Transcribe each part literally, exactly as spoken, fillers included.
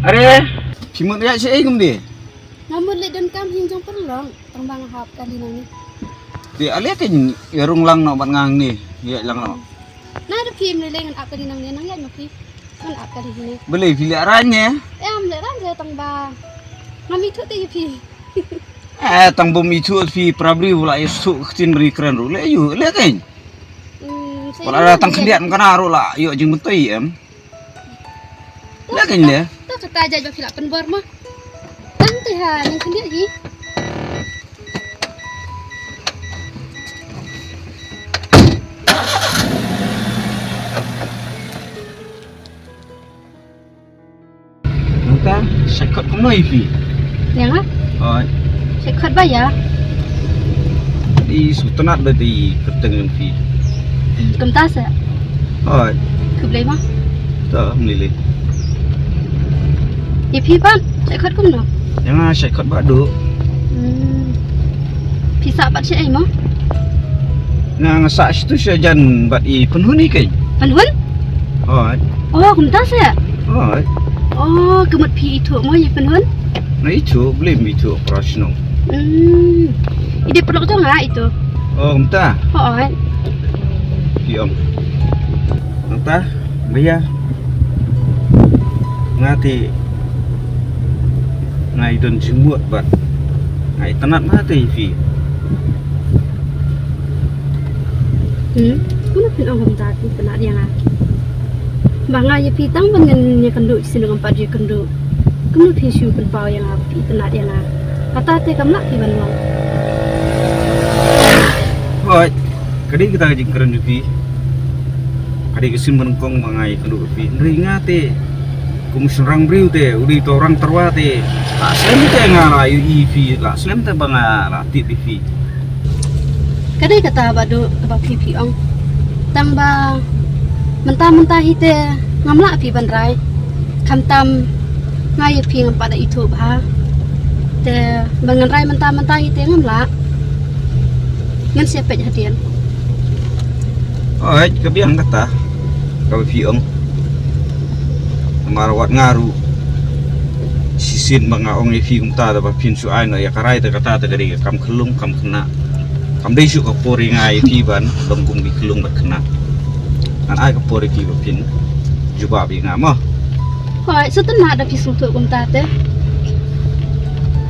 Are, phi mut ïa shi ei kumne? Nga mut leit don kam hi jong pyrlong, tang ba nga hap kali nangne. Te ale kein ïa rung lang noh bad nga hangne, ïa lang noh. Na da phi mlei lei ngan ap kali nangne, nang ïa ma phi. Ngan ap kali hangne. Balei phi leh rang ne? Em leh rang je tang ba ngam ithuh te ïa phi. Eh, tang bym ithuh phi para briew la ïa suk ktien ri kren ruh. Leh ïa, leh kein. Hmm, wala ra tang khyndiat mkana ruh la ïoh jingmyntoi em. Leh kein leh. To kata jait ba phi la pynbor ma. Tang te ha ning khyndiat hi. Nangta, shait khot kumno ïa phi? Ïa nga? Hooid. Shait khot ba ïa? Dei sngewtynnat ba dei kyrteng jong phi. Kumta se? Hooid. Khublei ma. To, mlei lei. Ïa phi pat, shait khot kumno? Ïa nga shait khot Bah Duh. Hmm. Phi sah bad shaei mo? Nga, nga sah shatu shajan bad i Pynhun i kein. Pynhun? Hooid. Oh, kumta se? Hooid. Oh, ka mut phi ithuh mo ïa Pynhun? Nga ithuh, balei ym ithuh para shnong. Hmm. I dei paralok jong nga itu. Oh, kumta? Hooid. Phi ong. Nangta, ba ïa. Nga te nga i don jingmut bad nga itynnat ma te ïa phi. Hmm? Kumno phin ong kumta, phi itynnat ïa nga? Ba nga ïa phi tang ban ngin ïakynduh shisien ngam pat ju ïakynduh. Kumno phi shu pynpaw ïa nga ba phi itynnat ïa nga? Kata te kam lah phi ban ong. Hooid, ka dei kata ka jingkren jong phi. Ka dei ka sien ba nyngkong ba nga ïakynduh bad phi. Hynrei nga te kum u shynrang briew te, u dei uta u rang tyrwa te, la slem te nga la ïohi ïa phi, la slem te ba nga la tip ïa phi. Ka dei kata Bah Duh kaba phi phi ong. Tang ba mynta mynta hi te ngam lah phi ban rai. Khamtam nga ïa phi ngam pat da ithuh bha. Te ba ngan rai mynta mynta hi te ngam lah. Ngan sa peit hadien. Hooid, ka biang kata kaba phi ong. Namar wat nga ruh shisien ba nga ong ïa phi kumta, da ba phin shu ai noh ïa ka rai, te kata te ka dei ka kam khyllung kam khynnah. Kam dei shuh ka por ïa nga ïa phi ban long kum ki khyllung bad khynnah. Ngan ai ka por ïa phi ba phin jubab ïa nga mo. Hooid, sngewtynnat da phi sngewthuh kumta te.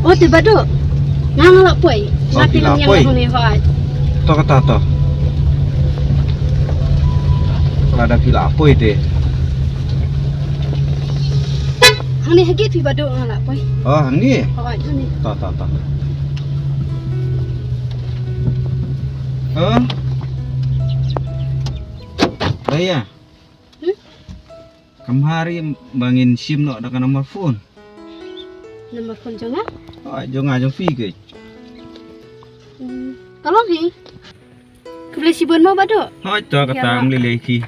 Oh, te Bah Duh. Nga, nga lah poi. Oh, phi lah poi. Hangne, hooid. To kata to. Lada phi lah poi te. Hangne ha gate phi Bah Duh, nga lah poi. Oh, hangne? Hooid, hangne. To, to, to. Huh? Raya. Hmm? Kam hari ba ngin shim noh da ka number phone. Number phone jong nga? Hooid, jong nga, jong phi keiñ. Hmm. Ka long hi. Khublei shibun mo Bah Duh. Hooid, to kata. Ïa, mlei lei ki.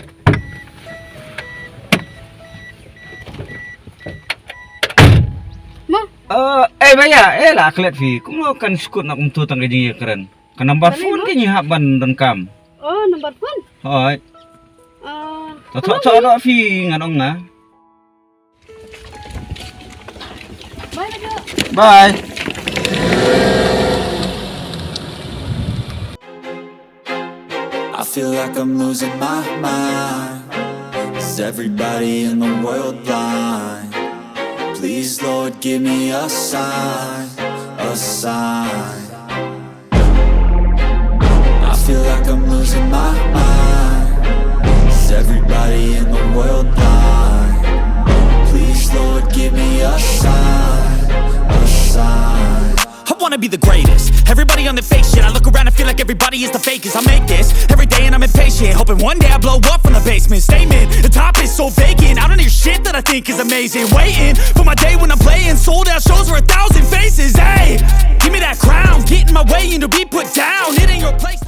Mo? Eh, eh, ba ïa, eh, la klet phi. Kumno kan shu kut na kumto tang ka jingïakren. Ka number phone keiñ ngi hap ban donkam. Oh, number phone? Hooid. Ah, to, to, to, to, phi ngan ong nga. Bye, Bah Duh. Bye. I feel like I'm losing my mind. Is everybody in the world blind? Please, Lord, give me a sign, a sign. I feel like I'm losing my mind. Is everybody in the world blind? Please, Lord, give me a sign, a sign. I wanna be the greatest. Everybody on the fake shit. I look around and feel like everybody is the fakest. I make this every day and I'm impatient. Hoping one day I blow up from the basement. Statement, the top is so vacant. I don't hear shit that I think is amazing. Waiting for my day when I'm playing sold out shows for a thousand faces. Hey, give me that crown. Get in my way and you'll be put down. It ain't your place.